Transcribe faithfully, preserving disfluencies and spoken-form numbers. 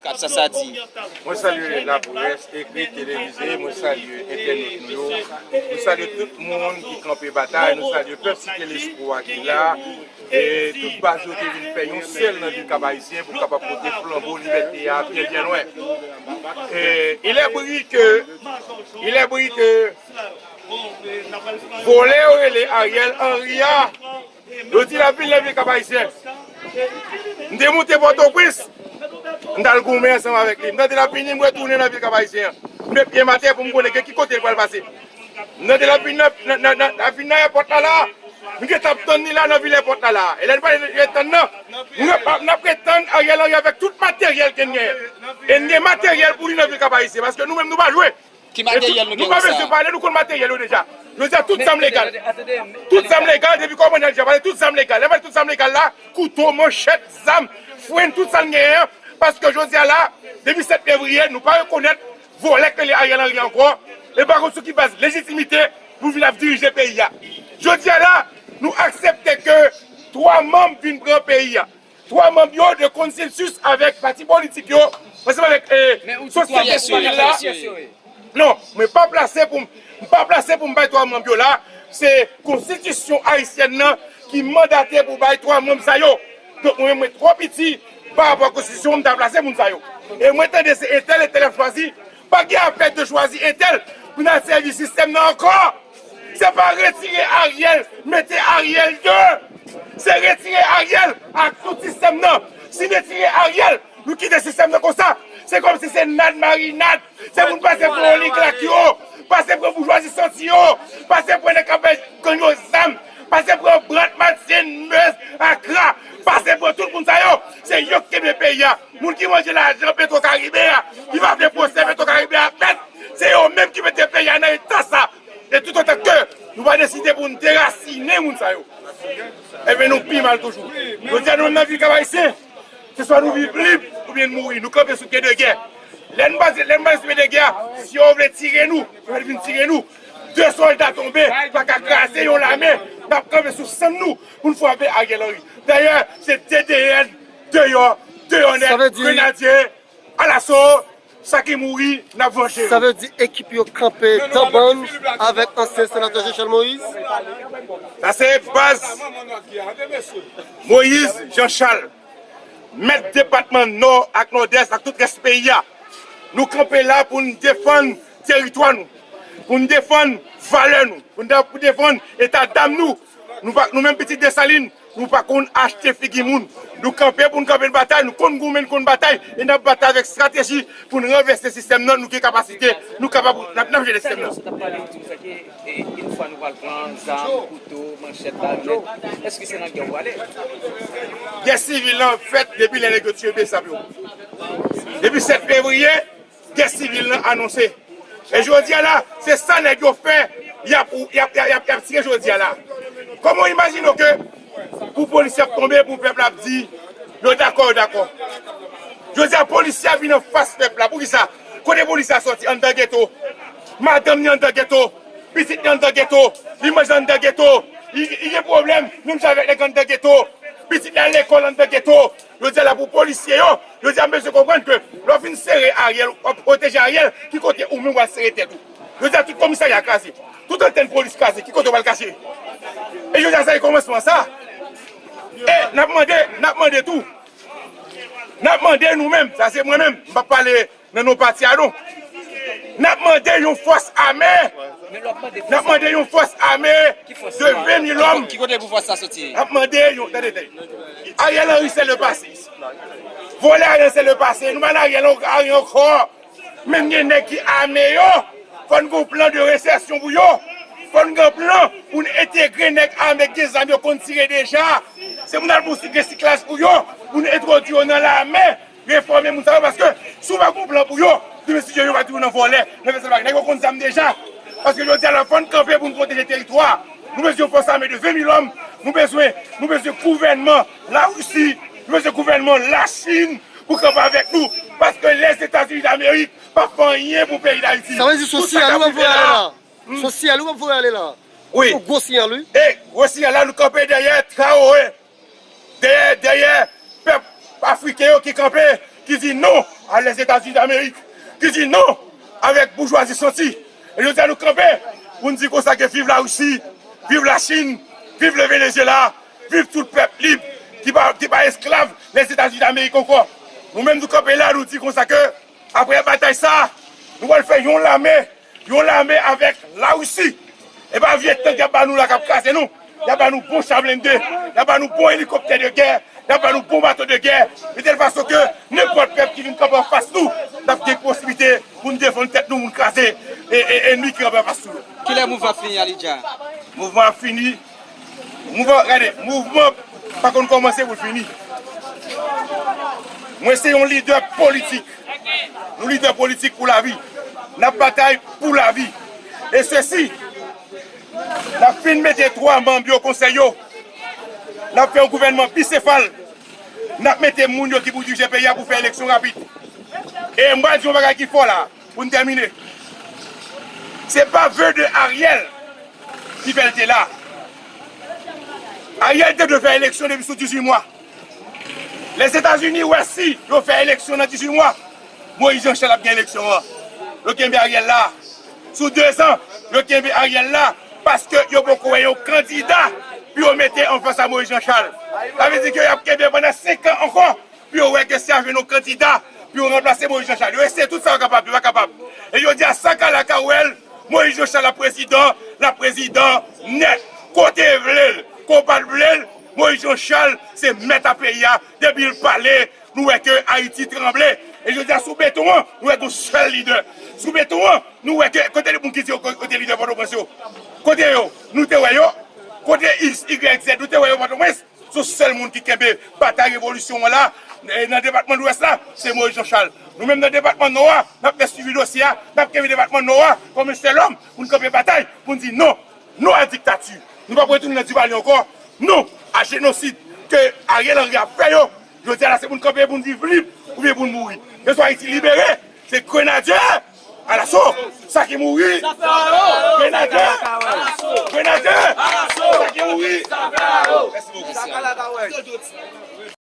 Kat sa sa di. Mwen salye laprès ekri, televize, mwen salye entènot nou yo, mwen salye tout moun ki kanpe batay, nou salye pèp Site Lespwa ki la, e tout baz yo te vin fè yon sèl nan vil Kap Ayisyen pou kapab pote flanbo libète a byen byen lwen. E, il est bri que, il est bri que vòlè yo rele Ariel Henry a, yo di l ap vin nan vil Kap Ayisyen. M te monte Pòtoprens, m t al goumen ansanm avèk li. M tande l ap vini, m retounen nan vil Kap Ayisyen an. M met pye m atè pou m konnen gen ki kote l pral pase. M tande l ap vin nan, nan, nan, nan, ap vin nan èpòt la la. M gentan ap tann li la nan vil èpòt la la. E lè n pale de ret tann nan, nou ap, n ap ret tann Ariel Henry avèk tout materyèl ke n genyen. E n gen materyèl pou li nan vil Kap Ayisyen, paske nou menm nou pa jwe. Ki materyèl nou gen nou pa bezwen konsa? Pale, nou konn materyèl yo deja. Yo di a tout zam legal. Tout zam legal, depi kòmandan deja pale, tout zam legal. Lè m pale tout zam legal la, kouto, manchèt, zam, frenn, tout sa n genyen an. Paske jodi a la, depi sèt fevriye, nou pa rekonèt vòlè k rele Ariel Henry ankò. E pa konn sou ki baz lejitimite pou vin ap dirije peyi a. Jodi a la, nou aksepte ke twa manm vin pran peyi a. Twa manm yo de konsansis avèk pati politik yo, ansanm avèk eh, sosyete sivil la. Non, mwen pa plase pou m, m pa plase pou m bay twa manm yo la. Se konstitisyon ayisyèn nan ki mandate pou bay twa manm sa yo. Donk mwen menm mwen twò piti pa rapò a konstitisyon pou m ta plase moun sa yo. E mwen tande se entèl, entèl ap chwazi. Pa gen afè de chwazi entèl pou n al sèvi sistèm nan ankò. Se pa retire Ariel, mete Ariel de. Se retire Ariel ak tout sistèm nan. Si n retire Ariel, nou kite sistèm nan konsa. Se kòmsi se nad marinad. Se pou n pase pran oligak yo, pase pran boujwazi santi yo, pase pran nèg k ap bay gang yo zam, pase pran Brat, Matin, Mez, Akra, pase pran tout moun sa yo. Se yo k kenbe peyi a. Moun ki manje lajan Petwokaribe a, ki pa vle pwosè Petwokaribe a fèt, se yo menm ki mete peyi a nan eta sa. E toutotan ke nou pa deside pou n derasinen moun sa yo, ebyen nou pi mal toujou. Jodi a nou menm nan vil Kap Ayisyen, se swa nou viv lib oubyen n mouri. Nou kanpe sou pye de gè. Lè n pa, lè n pa sou pye de gè a, si yo vle tire nou, yo vle vin tire nou. De sòlda tonbe pa ka kraze yon lame. N ap kanpe sou sann nou pou n frape Ariel Henry. Dayè, se T D N deyò, deyò nèt, grenadye, alaso, sa ki mouri, n ap vanje yo. Sa vle di ekip yo kanpe dan bann avèk ansyen senatè Jean Charles Moïse? Sa se baz Moïse Jean Charles, mèt depatman Nò ak Nòdès ak tout rès peyi a. Nou kanpe la pou n defann teritwa nou, pou n defann valè nou, pou n defann eta dam nou. Nou pa, nou menm pitit Desalin, nou pa konn achte figi moun. Nou kanpe pou n kanpe n batay, nou konn goumen, n konn batay, e n ap batay avèk estrateji pou n ranvèse sistèm nan, nou gen kapasite, nou kapab, n ap, n ap jere sistèm nan. Talè w t ap pale, w di m sa ke e, yon fwa nou pral pran zam, kouto, manchèt, bayonèt, èske se nan gè w prale? Gè sivil lan fèt depi lè nèg yo tiye Besap yo. Depi sèt fevriye, gè sivil lan anonse. E jodi a la, se sa nèg yo fè, y ap, y ap, y ap, y ap, y ap tire jodi a la. Kòman w imajine w ke pou polisye ap tonbe, pou pèp la ap di yo dakò, yo dakò? Jodi a, polisye a vin anfas pèp la. Poukisa? Kote polisye a sòti? Anndan geto. Madanm li anndan geto. Pitit li anndan geto. Li manje anndan geto. Li, li gen pwoblèm menm jan avèk nèg anndan geto. Pitit li al lekòl anndan geto. Yo di a la pou polisye yo. Yo di a m bezwen konprann ke lè w fin sere Ariel, w ap pwoteje Ariel, ki kote ou menm w al sere tèt ou? Yo di a tout komisarya kraze, tout antèn polis kraze, ki kote w al kache? E yo di a sa e kòmansman sa. E n ap mande, n ap mande tou. N ap mande nou menm, sa se mwen menm, m p ap pale nan non pati a non. N ap mande yon fòs ame. N ap mande yon fòs ame de ven mil òm. Ki kote pou fòs sa soti? N ap mande yon, tande, tande. Ariel Henry se le pase. Vòlè Ariel se le pase. Nou pa nan Ariel Henry ankò. Men gen nèg ki ame yo. Fò n gen yon plan de rensèsyon pou yo. Fò n gen plan pou n entegre nèg ame k gen zam yo konn tire deja. Se pou n al pou gen siklaj pou yo. Pou n entwodui yo nan lame. Refòme moun sa yo, paske si w pa gen yon plan pou yo, demen si Dye vle yo va toujou nan vòlè, nan fè sèl bagay. Nèg yo konn zam deja. Paske jodi a la fò n kanpe pou n pwoteje teritwa. Nou bezwen yon fòs ame de ven mil òm. Nou bezwen, nou bezwen gouvènman Larisi, nou bezwen gouvènman Lachin pou kanpe avèk nou. Paske Lèzetazini Damerik p ap fè anyen pou peyi Dayiti. Sa vle di se yon siyal ou ap voye ale la? Se yon siyal ou ap voye ale la? Wi. Yon gwo siyal wi. E gwo siyal la, nou kanpe dèyè Traore. Dèyè, dèyè pèp afriken yo ki kanpe, ki di non, a Lèzetazini Damerik ki di non avèk boujwazi santi. E jodi a nou kanpe pou n di konsa ke viv Larisi, viv Lachin, viv le Venezuela, viv tout pèp lib ki pa, ki pa esklav Lèzetazini Damerik ankò. Nou menm nou kanpe la, nou di konsa ke apre batay sa, nou pral fè yon lame, yon lame avèk Larisi. E pa vye tank y ap ba nou la k ap kraze nou. Y ap ba nou bon cha blende, y ap ba nou bon elikoptè de gè, y ap ba nou bon bato de gè, de tèl fason ke nenpòt pèp ki vin kanpe anfas nou, n ap gen posiblite pou n defann tèt nou, pou n kraze e, e, ennmi ki kanpe anfas nou yo. Kilè mouvman ap fini, Alidja? Mouvman ap fini. Mouvman, gade, mouvman pa konn kòmanse pou l fini. Mwen se yon lidè politik. Nou lidè politik pou lavi. N ap batay pou lavi. E sesi, n ap fin mete twa manm yo konsèy yo. N ap fè yon gouvènman bisefal. N ap mete moun yo ki pou dirije peyi a pou fè eleksyon rapid. E m pral di yon bagay ki fò la, pou n tèmine. Se pa ve de Ariel ki fè l te la. Ariel te dwe fè eleksyon depi sou dizuit mwa. Lèzetazini wè si yo fè eleksyon nan dizuit mwa, Moyiz Janchal ap gen eleksyon an. Yo kenbe Ariel la. Sou dezan, yo kenbe Ariel la paske yo poko wè yon kandida pou yo mete anfas a Moyiz Janchal. Sa vle di ke y ap kenbe pandan senk an ankò pou yo wè ke si y a jwenn yon kandida pou yo ranplase Moyiz Janchal. Yo eseye tout sa yo kapab, yo pa kapab. E jodi a, sa k al ak Ariel, Moyiz Janchal ap prezidan, l ap prezidan nèt. Kote vle l, konpa l vle l, Moyiz Janchal se mèt a peyi a. Depi l pale, nou wè ke Ayiti tranble. E jodi a, sou beton an, nou wè gon sèl lidè. Sou beton an, nou wè ke, kote moun ki di yo, kote lidè Pòtoprens yo? Kote yo? Nou te wè yo? Kote X, Y, Z? Nou te wè yo Pòtoprens? Se sèl moun ki kenbe batay revolisyon an la, e, nan depatman Lwès la, se Moyiz Janchal. Nou menm nan depatman Nò a, n ap fè swivi dosye a, n ap kenbe depatman Nò a kòm yon sèl òm pou n kanpe batay, pou n di non, non a diktati. Nou p ap retounen nan Duvalier ankò, non a jenosid ke Ariel Henry ap fè yo. Jodi a la, se pou n kanpe, pou n viv lib, oubyen pou n mouri. Ke swa Ayiti libere, se Grenadye alaso, sa ki mouri, Grenadye, Grenadye, sa ki mouri. Mèsi bokou.